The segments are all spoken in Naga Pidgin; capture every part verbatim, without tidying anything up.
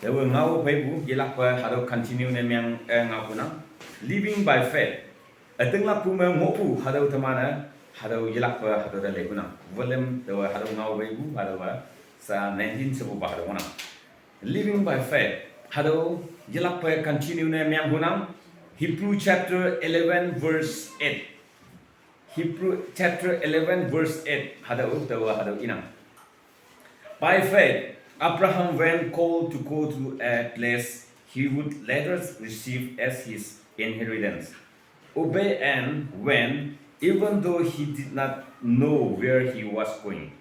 Tawa ngau baibu yelak pa hado continue ne miang eh ngau kuna. Living by faith. Ateng la puma ngopu hado tamana hado yelak pa hado da le kuna. Volem tawa hado ngau baibu hado ba sa nineteen sebu ba hado kuna. Living by faith. Hado yelak pa continue ne miang kuna. Hebrew chapter eleven verse eight. Hebrew chapter eleven verse eight hado tawa hado inang. By faith, Abraham, when called to go to a place he would later receive as his inheritance, obeyed and went, even though he did not know where he was going.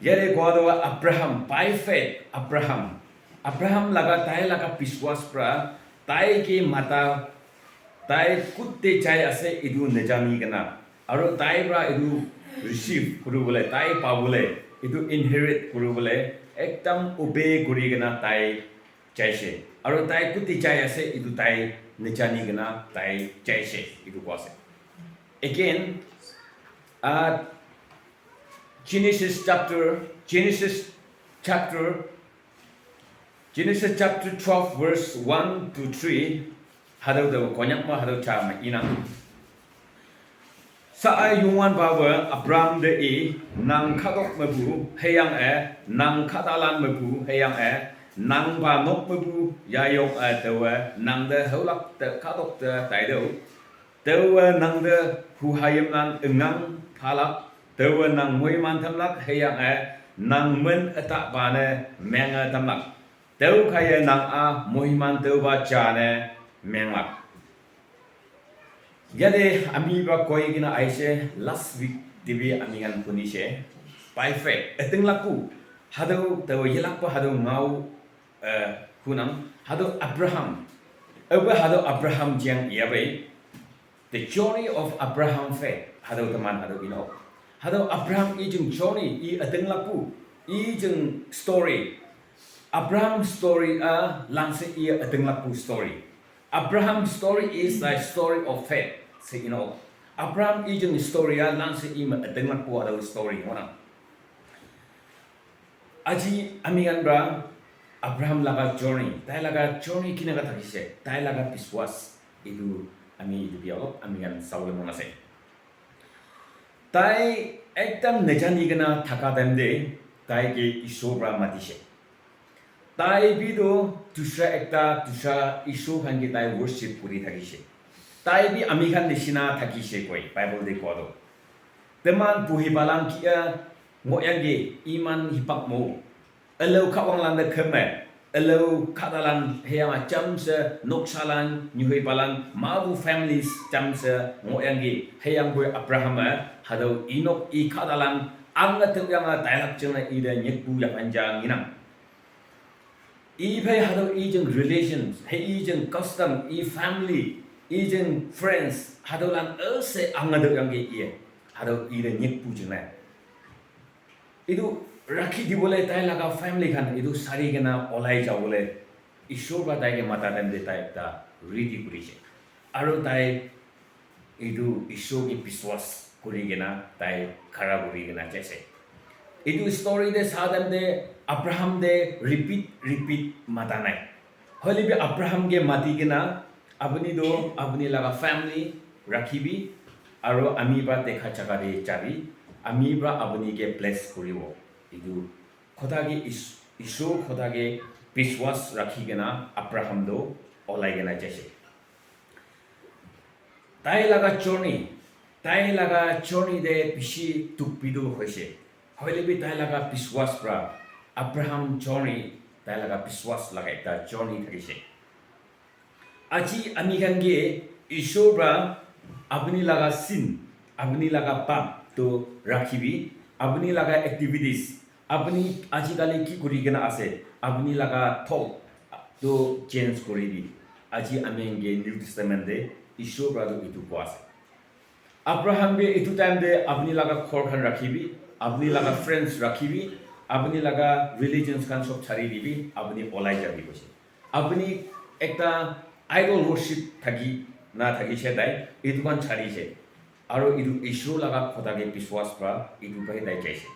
Yate koa toh Abraham, by faith, Abraham. Abraham laga, tai laga biswas pra, tai ke mata, tai kut te jai ase, etu najani kena. Aru tai pra etu receive kuri bole, tai pa bole, etu inherit kuri bole, ekdam obey kuri kena tai jaise. Aru tai kuti jai ase, etu tai najani kena tai jaise, etu koa ase. Again, uh, Genesis chapter, Genesis chapter, Genesis chapter twelve verse one to three, hado de konyak ma hado cha ma inang. Sa ai yungwan ba wa Abraham de e nang khadok mabu heyang e nang khadalan mabu heyang e nang ba nok mabu yayong e de wa nang de haulak de khadok de tai de. Te wa nang de hu hayim nan ngang phalak te wa nang muiman tamlak heyang e nang men eta ba ne meng e tamlak. Te kaya nang a muiman te wa cha ne menglak. Yate ami pra koi kena aise, last week te bi ami khan kuni se, by faith, eting laku, hado, te yelak pa hado ngau, eh, hunang, hado Abraham, ewe hado Abraham jiang yabe, the journey of Abraham faith, hado teman hado ino, hado Abraham i jing journey, i eting laku, i jing story, Abraham story a langse i eting laku story. Abraham story is the story of faith. Se ino. Abraham i jing story a langse i ma eting laku ado story wana. Aji ami khan pra Abraham laga journey, tai laga journey kinaka thakise, tai laga biswas, etu ami etu bi olop ami khan sabole mon ase. Tai ekdam najani kena thaka time te tai ke Ishwar pra matishe. Tai bi toh dusra ekta, dusra Ishwar khan ke tai worship kuri thakishe. Tai bi ami khan nishina thakishe koi, Bible te koa toh. Teman buhi balang kia ngo yang ke iman hipak mo. Elo khawang landa kheme, elo khadalan heyama chamse, noksalan, nyuhi balan, mabu families chamse, ngoyangi, heyang bui Abraham, hado Enoch i khadalan, anga tem yanga tailak chengna ida nyekbu yapan jang inang. I phai hado i jeng relations, he i jeng custom, i family, i jeng friends, hado lan else anga do yangi iye, hado ida nyekbu chengna. Etu rakhi dibole tai laga family khan etu sari kena olai jabole Ishwar pra tai ke mata time te tai ekta ready kurishe. Aru tai etu Ishwar ke biswas kuri kena tai khara kuri kena jaise. Etu story te sa time te Abraham te repeat, repeat mata nai. Hoile bi Abraham ke mati kena, apuni toh apuni laga family rakhibi, aru ami pra dekha jaga te jabi, ami pra apuni ke bless kuribo. Etu kotha ke Is-, Isor kotha ke biswas rakhi kena Abraham toh olai kena jaise. Tai laga journey, tai laga journey te bishi dukh bidur hoise. Hoile bi tai laga biswas pra Abraham journey, tai laga biswas laga ekta journey thakise. Aji ami khan ke Isor pra apuni laga sin, apuni laga pap to rakhibi, apuni laga activities, apuni ajikali ki kuri kena ase, apuni laga thought to change kuri di. Aji ami khan ke New Testament te Isor pra to etu koa ase. Abraham bi etu time te apuni laga ghor khan rakhibi, apuni laga friends rakhibi, apuni laga religions khan sob chari dibi, apuni olai jabi koise. Apuni ekta idol worship thaki na thakise tai, etu khan charise. Aru etu Isor laga kotha ke biswas pra etu pai tai jaise.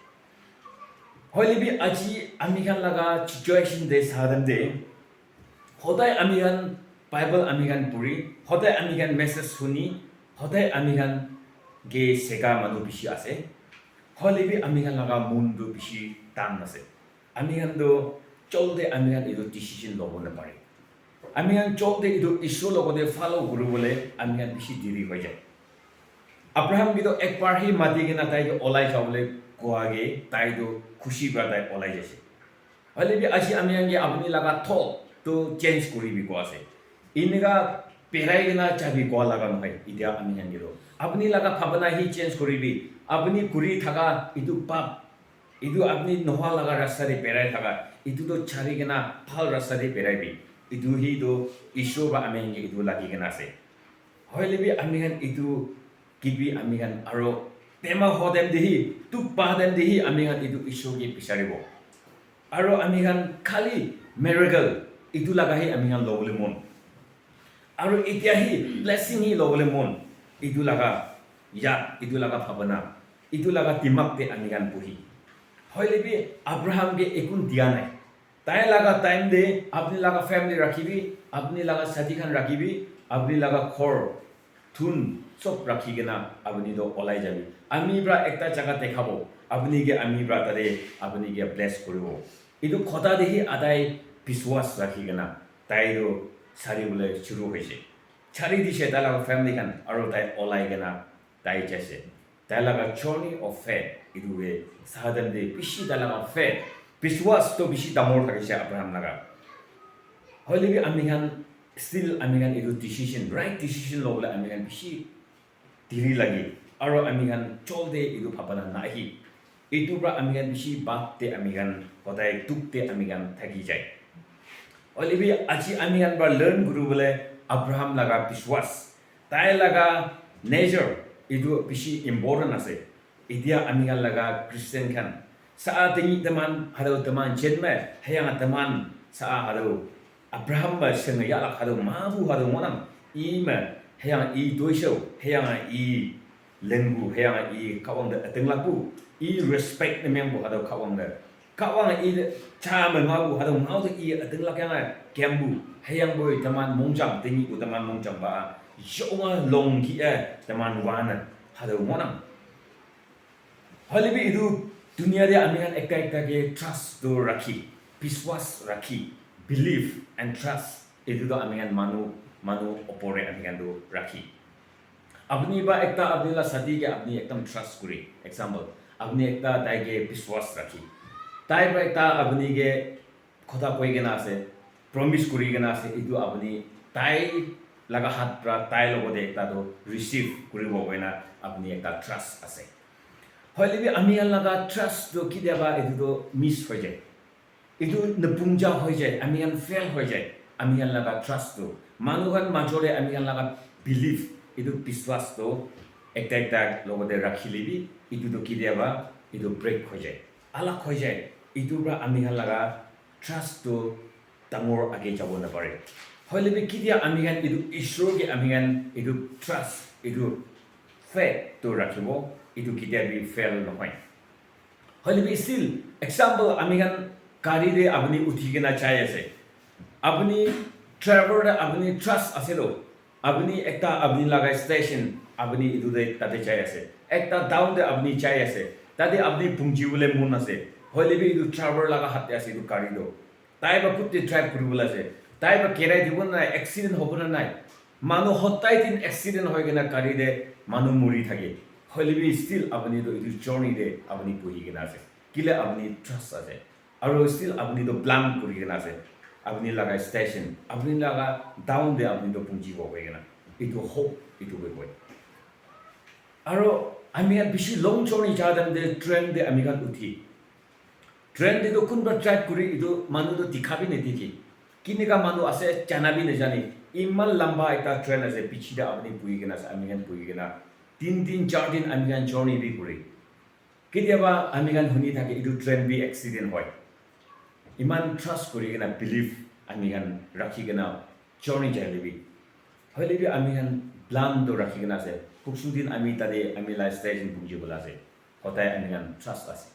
Hoile bi aji ami khan laga situation te sa time te, hodai ami khan Bible ami khan puri, hodai ami khan message suni, hodai ami khan ke seka manu bishi ase. Hoile bi ami khan laga mon tu bishi tan ase. Ami khan tu joldi ami khan etu decision lobo napare. Ami khan joldi etu Ishwar logote follow kuribole ami khan bishi deri hoi jai. Abraham ke tu ek bar hi mati kena tai ke olai jabole koa ke tai tu khushi para tai olai jaise. Hoile bi aji ami khan ke apni laga thought tu change kuribi koa ase. Eneka berai kena jabi koa laga nohoi. Itya ami khan ke tu apni laga bhabana hi change kuribi. Apni kuri thaka etu pap, etu apni nohwa laga rasta te berai thaka, etu tu chari kena bhal rasta te berai bi. Etu hi tu Ishwar para ami khan ke etu lagi kena ase. Hoile bi ami khan etu ke bi ami khan aro bema ho time te hi, dukh pa time te hi ami khan etu Ishwar ke bisaribo. Aro ami khan khali miracle etu laga hi ami khan lobole mon. Aro itya hi blessing hi lobole mon. Etu laga yad, etu laga bhabana, etu laga dimag te ami khan buhi. Hoile bi Abraham ke ekun dia nai. Tai laga time te apni laga family rakhibi, apni laga sati khan rakhibi, apni laga ghor thun sob rakhi kena apni to olai jabi. Ami para ekta jaga dekhabo, apni ke ami para tate apni ke bless kuribo. Etu khota te hi adai biswas rakhi kena tai to chari bole shuru hoise. Chari dise tai laga family khan aro tai olai kena tai jaise. Tai laga journey of faith, etu ke sa time te bishi tai laga faith, biswas to bishi dangor thakise Abraham laga. Hoile bi ami khan still ami khan etu decision, right decision lobole ami khan bishi deri lage. Aro ami khan joldi etu bhabana nahi. Etu para ami khan bishi bap te ami khan hodai dukh te ami khan thaki jai. Hoile bi aji ami khan para learn kuribole Abraham laga biswas, tai laga nature etu bishi important ase. Itya ami khan laga Christian khan sa a tengi teman hado teman jenme hayang teman sa a hado Abraham ba seng ya la hado ma bu hado monam i me hayang i toisho hayang i lengbu hayang i kawang de ateng lapu i respect ne meng bu hado kawang de kawang i cha me ma bu hado ngau de i ateng lak yang kembu hayang boy teman mongjang tengi bu teman mongjang ba yonga long ki e teman wana hado monam. Hoile bi etu dunia te ami khan ekta ekta ke trust to rakhi, biswas rakhi, believe and trust. Etu to ami khan manu, manu opor te ami khan to rakhi. Apni ba ekta apni la sati ke apni ekdam trust kuri. Example, apni ekta tai ke biswas rakhi. Tai ba ekta apni ke kotha koi kena ase, promise kuri kena ase, etu apni tai laga hath para tai logote ekta to receive kuribo koina apni ekta trust ase. Hoile bi ami khan laga trust to kitiaba etu to miss hoi jai. Etu napunja hoi jai, ami khan fail hoi jai. Ami khan laga trust to manu khan major te ami khan laga belief, etu biswas to ekta ekta logote rakhile bi etu to kitiaba etu break hoi jai, alag hoi jai. Etu para ami khan laga trust to dangor age jabo napare. Hoile bi ketia ami khan etu Ishwar ke ami khan etu trust, etu faith to rakhibo, etu ketia bi fail nohoi. Hoile bi still example ami khan gari te apni uthi kena jai ase. Apni driver te apni trust ase lo. Apni ekta apni laga station apni etu te tate jai ase. Ekta town te apni jai ase. Tate apni pungji bole mon ase. Hoile bi etu driver laga hath te ase etu gari to. Tai ba kut te drive kuri bole ase. Tai ba kerai dibo na nai, accident hobo na nai. Manu hotai din accident hoi kena gari te manu muri thake. Hoile bi still apni to etu journey te apni buhi kena ase. Kile apni trust ase. Aro still apni to plan kuri kena ase. Apni laga station, apni laga town te apni to punchi bo koi kena. Etu hope, etu koi koi. Aro ami khan bishi long journey ja time te train te ami khan uthi. Train te to kunba track kuri etu manu to dikha bi nadikhi. Kinika manu ase jana bi najane. Iman lamba ekta train ase, piche te apni buhi kena ase, ami khan buhi kena. Tin din, char din ami khan journey bi kuri. Ketiaba ami khan huni thake etu train bi accident hoi. Iman trust kuri kena believe ami khan rakhi kena journey jai lebi. Hoile bi ami khan plan to rakhi kena ase. Puksu din ami tate ami la station punji bola ase. Hotai ami khan trust ase.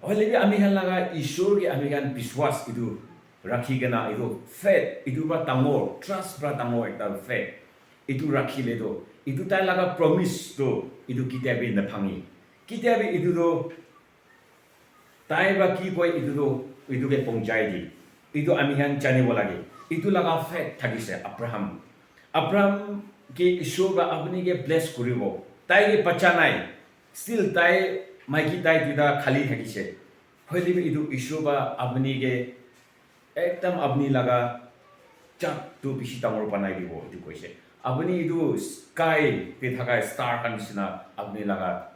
Hoile bi ami khan laga Ishwar ke ami khan biswas etu rakhi kena, etu faith, etu pra dangor, trust pra dangor ekta faith, etu rakhile toh, etu tai laga promise toh etu ketia bi nabhangi. Ketia bi etu toh tai pra ki koi, etu toh etu ke pohonchai di. Etu ami khan janibo lage. Etu laga faith thakise Abraham. Abraham ke Ishwar pra apni ke bless kuribo. Tai ke bacha nai. Still tai maiki tai duita khali thakise. Hoile bi etu Ishwar pra apni ke ekdam apni laga jat tu bishi dangor banai dibo, etu koise. Apni etu sky te thaka star khan nisina apni laga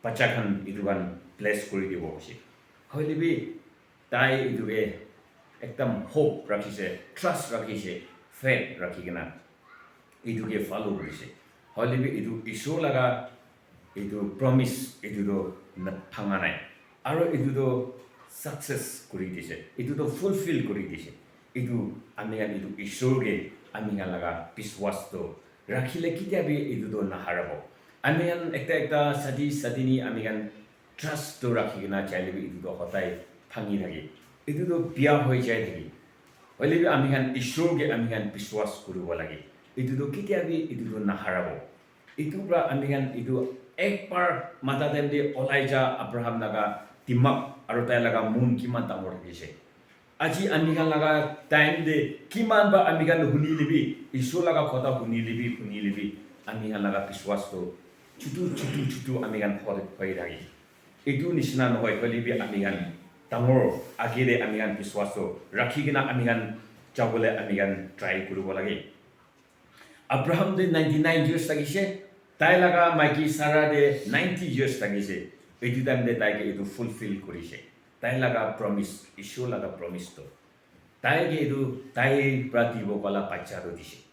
bacha khan etu khan bless kuri dibo koise. Hoile bi tai etu ke ekdam hope rakhise, trust rakhise, faith rakhi kena etu ke follow kurise. Hoile bi etu Ishwar laga etu promise etu toh na bhanga nai. Aro etu toh success kuri dise. Etu toh fulfill kuri dise. Etu ami khan etu Ishwar ke ami khan laga biswas toh rakhile ketia bi etu toh naharabo. Ami khan ekta ekta sati sati ni ami khan trust toh rakhi kena jaile bi etu toh hodai bhangi thake. Etu toh bia hoi jai thake. Hoile bi ami khan Ishwar ke ami khan biswas kuribo lage. Etu toh ketia bi etu toh naharabo. Etu pra ami khan etu ekbar mata time te olai ja Abraham laga dimag aro tai laga mon kiman dangor thakise. Aji ami khan laga time te kiman ba ami khan huni lebi, Ishwar laga kotha huni lebi, huni lebi, ami khan laga biswas toh chutu, chutu, chutu ami khan hoi, hoi thake. Etu nisina nohoi, hoile bi ami khan dangor age te ami khan biswas toh rakhi kena ami khan jabole ami khan try kuribo lage. Abraham te ninety nine years thakise, tai laga maiki Sarah te ninety years thakise. Etu time te tai ke etu fulfill kurise. Tai laga promise, Ishwar laga promise toh. Tai ke etu tai pra dibo pala bacha toh dise.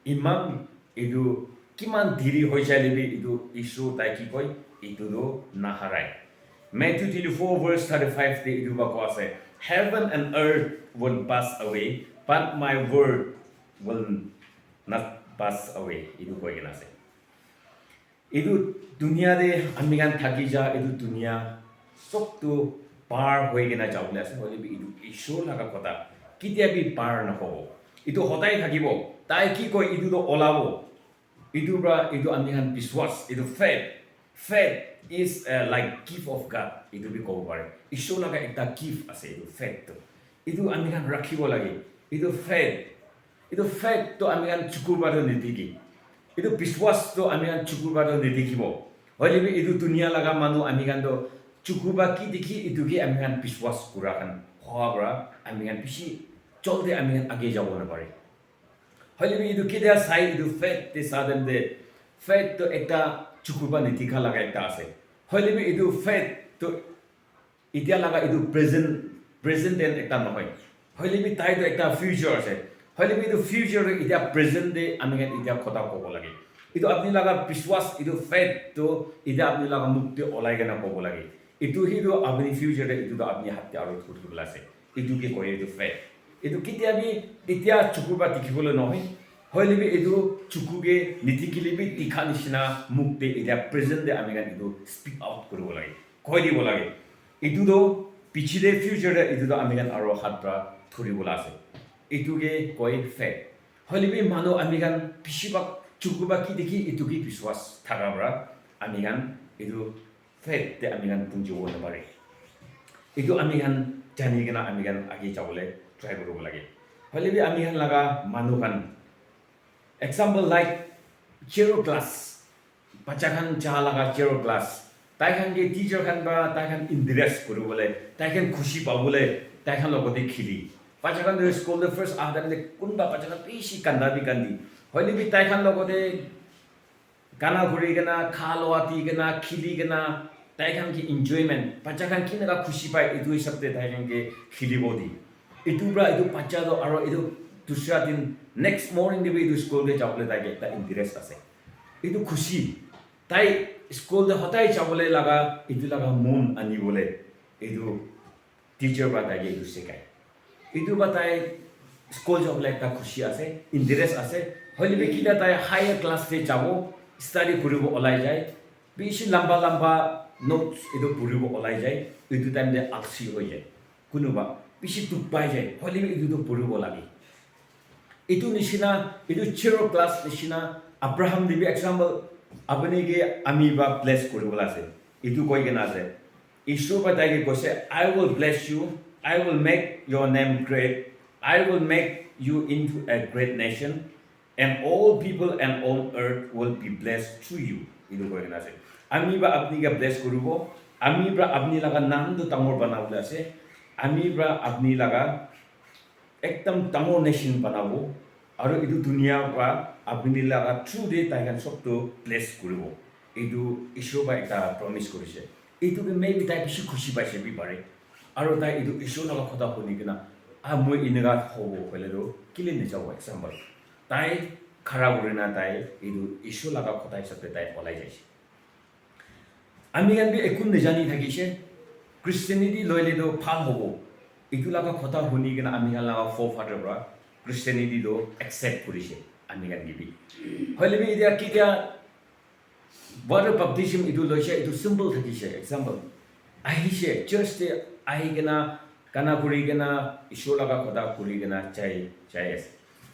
Iman etu kiman diri hoi jai lebi etu Ishwar tai ki koi, etu toh naharai. Matthew twenty-four verse thirty-five te etu ba koa ase, "Heaven and earth will pass away, but my word will not pass away," etu koi kena ase. Etu dunia te ami khan thaki ja, etu dunia sob tu par hoi kena jabole ase, hoile bi etu Ishwar laga kotha ketia bi par nahobo. Etu hodai thakibo. Tai ki koi, etu toh olabo. Etu pra, etu ami khan biswas, etu faith. Faith is, uh, like gift of God. Etu bi kobo pare. Ishwar laga ekta gift ase etu faith tu. Etu ami khan rakhibo lage. Etu faith. Etu faith tu ami khan chukur pra tu nidikhi. Etu biswas tu ami khan chukur pra tu nidikhibo. Hoile bi etu dunia laga manu ami khan tu chukur pra ki dikhi, etu ke ami khan biswas kura khan hoa pra ami khan bishi joldi ami khan age jabo napare. Hoile bi etu ketia sai, etu faith te sa time te, faith tu ekta chukur pra nidikha laga ekta ase. Hoile bi etu faith tu etia laga etu present, present tense ekta nohoi. Hoile bi tai tu ekta future ase. Hoile bi etu future tu etia present te ami khan etia kotha kobo lage. Etu apni laga biswas, etu faith tu etia apni laga mukh te olai kena kobo lage. Etu hi tu apni future te, etu tu apni hath te aru thuri bole ase. Etu ke koi etu faith. Etu ketia bi etia chukur pra dikhibole nohoi. Hoile bi etu chukur ke nidikhile bi dikha nisina mukh te etia present te ami khan etu speak out kuribo lage. Koi dibo lage. Etu tu piche te future te etu tu ami khan aru hath pra thuri bole ase. Etu ke koi faith. Hoile bi manu ami khan bishi bhag chukur pra ki dikhi etu ke biswas thaka pra ami khan etu faith te ami khan punjibo napare. Etu ami khan jani kena ami khan age jabole try kuribo lage. Hoile bi ami khan laga manu khan, example like zero class, bacha khan ja laga zero class, tai khan ke teacher khan pra tai khan interest kuribole, tai khan khushi pabole, tai khan logote khili. Bacha khan tu school te first aha time te kunba bacha khan bishi kanda bi kandi. Hoile bi tai khan logote gana kuri kena, kha loa di kena, khili kena, tai khan ke enjoyment, bacha khan kinaka khushi pai, etu hisab te tai khan ke khilibo di. Etu pra etu bacha toh aro etu dusra din, next morning te bi etu school te jabole tai ke ekta interest ase. Etu khushi, tai school te hodai jabole laga, etu laga mon anibole, etu teacher pra tai ke etu sikai. Etu pra tai school jabole ekta khushi ase, interest ase. Hoile bi kita tai higher class te jabo, study kuribo olai jai. Bishi lamba lamba notes etu puribo olai jai, etu time te aksi hoi jai. Kunuba bishi dukh pai jai, hoile bi etu tu puribo lage. Etu nishina, etu zero class nishina, Abraham te bi example, apni ke ami ba bless kuribo la ase. Etu koi kena ase. Ishwar ba tai ke koise, "I will bless you, I will make your name great, I will make you into a great nation, and all people and all earth will be blessed through you." Etu koi kena ase. Ami ba apni ke bless kuribo, ami ba apni laga naam tu dangor banabole ase, ami ba apni laga ekdam dangor nation banabo, aru etu dunia para apni laga through te tai khan sob tu bless kuribo. Etu Ishwar ba ekta promise kurise. Etu ke maybe tai bishi khushi paise bi pare. Aru tai etu Ishwar laga kotha huni kena, "Ah, moi eneka hobo," hoile tu kile nejabo example. Tai khara kuri na tai etu Ishwar laga kotha hisab te tai olai jaise. Ami khan bi ekun nejani thakise, Christianity loile tu bhal hobo. Etu laga kotha huni kena ami khan laga forefather para Christianity tu accept kurise ami khan ke bi. Hoile bi etia ketia water baptism etu loise, etu simple thakise, example. Ahise, church te ahi kena gana kuri kena, Ishwar laga kotha kuri kena jai, jai ase.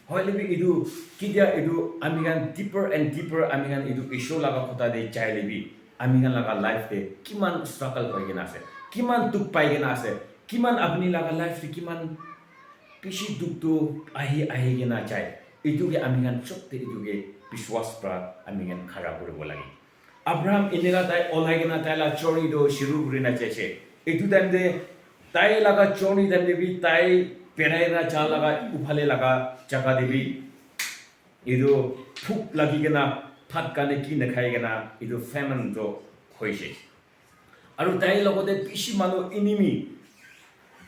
Hoile bi etu, ketia etu ami khan deeper and deeper ami khan etu Ishwar laga kotha te jai le bi, ami khan laga life te kiman struggle koi kena ase, kiman dukh pai kena ase, kiman apni laga life te kiman bishi dukh tu ahi, ahi kena jai. Etu ke ami khan sob te etu ke biswas para ami khan khara kuribo lage. Abraham eneka tai olai kena tai la journey tu shuru kuri na jaise. Etu time te tai laga journey time te bi tai berai na ja laga uphale laga jaga te bi etu bhuk lagi kena bhat khan ki nakhai kena etu famine tu hoise. Aru tai logote bishi manu enemy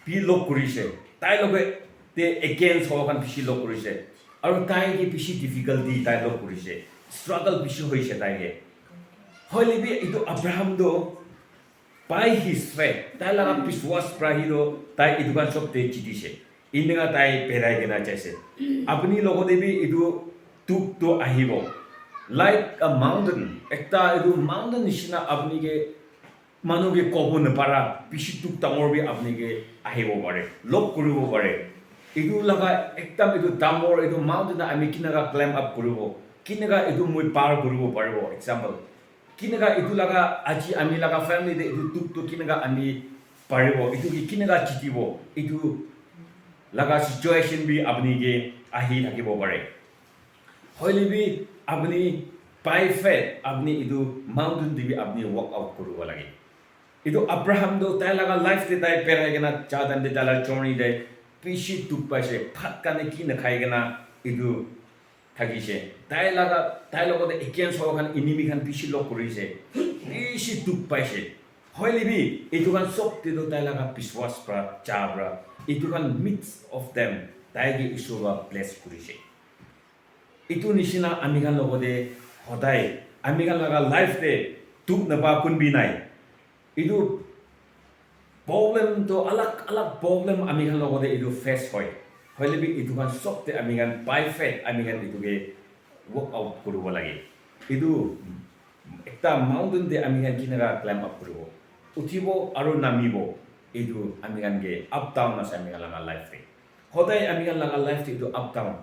bi log kurise. Tai logote against howa khan bishi log kurise. Aru tai ke bishi difficulty tai log kurise. Struggle bishi hoise tai ke. Hoile bi etu Abraham tu by his faith, tai laga biswas pra hi tu tai etu khan sob te jitise. Eneka tai berai kena jaise. Apni logote bi etu dukh tu ahibo. Like a mountain, ekta etu mountain nishina apni ke manu ke kobo napara, bishi dukh dangor bi apni ke ahibo pare, log kuribo pare. Etu laga ekdam etu dangor etu mountain te ami kineka climb up kuribo, kineka etu moi par kuribo paribo. Example, kineka etu laga aji ami laga family te etu dukh tu kineka ami paribo, etu ke kineka jitibo, etu laga situation bi apni ke ahi thakibo pare. Hoile bi apni by faith apni etu mountain te bi apni walk out kuribo lage. Etu Abraham tu tai laga life te tai berai kena ja time te tai laga journey te bishi dukh paise, bhat khan ki nakhai kena etu thakise. Tai laga, tai logote against howa khan enemy khan bishi log kurise, bishi dukh paise. Hoile bi etu khan sob te tu tai laga biswas pra, ja pra, etu khan midst of them tai ke Isor pra bless kurise. Etu nishina ami khan logote hodai ami khan laga life te dukh napa kun bi nai. Etu problem tu alag alag problem ami khan logote etu face hoi. Hoile bi etu khan sob te ami khan by faith ami khan etu ke work out kuribo lage. Etu ekta mountain te ami khan kineka climb up kuribo, uthibo aru namibo. Etu ami khan ke up down ase ami khan laga life te. Hodai ami khan laga life te etu up down,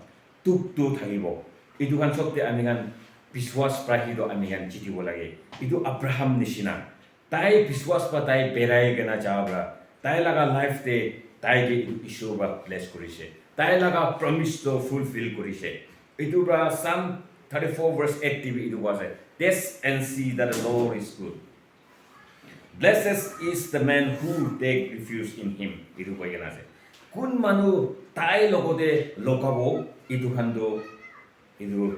dukh tu thakibo. Etu khan sob te ami khan biswas pra hi tu ami khan jitibo lage. Etu Abraham nishina. Tai biswas pra tai berai kena ja pra tai laga life te tai ke etu Isor pra bless kurise. Tai laga promise to fulfill kurise. Etu pra Psalm thirty-four verse eight te bi etu koa ase, "Taste and see that the Lord is good. Blessed is the man who take refuge in him." Etu koi kena ase. Kun manu tai logote lokabo, etu khan tu etu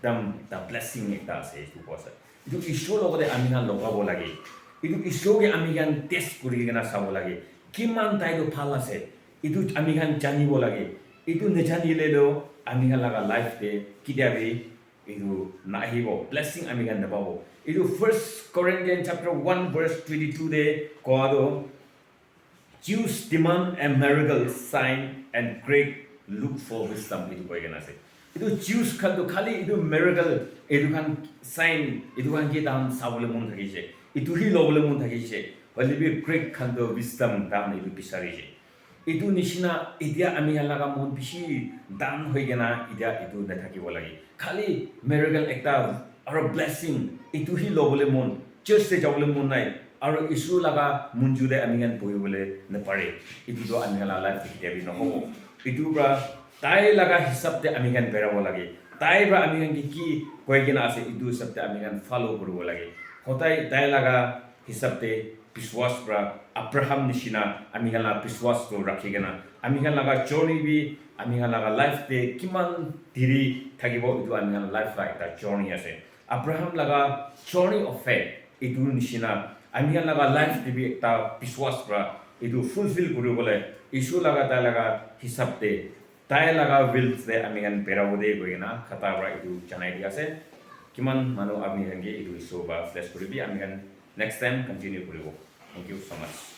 ekdam ekta blessing ekta ase, etu koa ase. Etu Isor logote ami khan lokabo lage. Etu Isor ke ami khan test kuri kena sabo lage. Kiman tai tu bhal ase. Etu ami khan janibo lage. Etu najanile tu ami khan laga life te ketia bi etu nahibo. Blessing ami khan napabo. Etu First Corinthians chapter one verse twenty-two te koa tu, "Jews demand a miracle, sign, and Greek look for wisdom," etu koi kena ase. Etu Jews khan tu khali etu miracle, etu khan sign, etu khan ke tahan sabole mon thakise. Etu hi lobole mon thakise, hoile bi Greek khan toh wisdom dan etu bisarise. Etu nishina etia ami khan laga mon bishi down hoi kena etia etu nathakibo lage. Khali miracle ekta aro blessing etu hi lobole mon, church te jabole mon nai, aro Isor laga munju te ami khan bohibole napare. Etu toh ami khan la life te ketia bi nahobo. Etu pra tai laga hisab te ami khan berabo lage. Tai pra ami khan ke ki koi kena ase, etu hisab te ami khan follow kuribo lage. Hodai tai laga hisab te biswas pra Abraham nishina ami khan la biswas toh rakhi kena ami khan laga journey bi, ami khan laga life te kiman diri thakibo, etu ami khan life la ekta journey ase. Abraham laga journey of faith etu nishina ami khan laga life te bi ekta biswas pra etu fulfill kuribole Isor laga tai laga hisab te tai laga will te ami khan berabo de koi kena khata pra etu janai di ase. Kiman manu ami khan ke etu Isor ba bless kuribi ami khan next time continue kuribo. Thank you so much.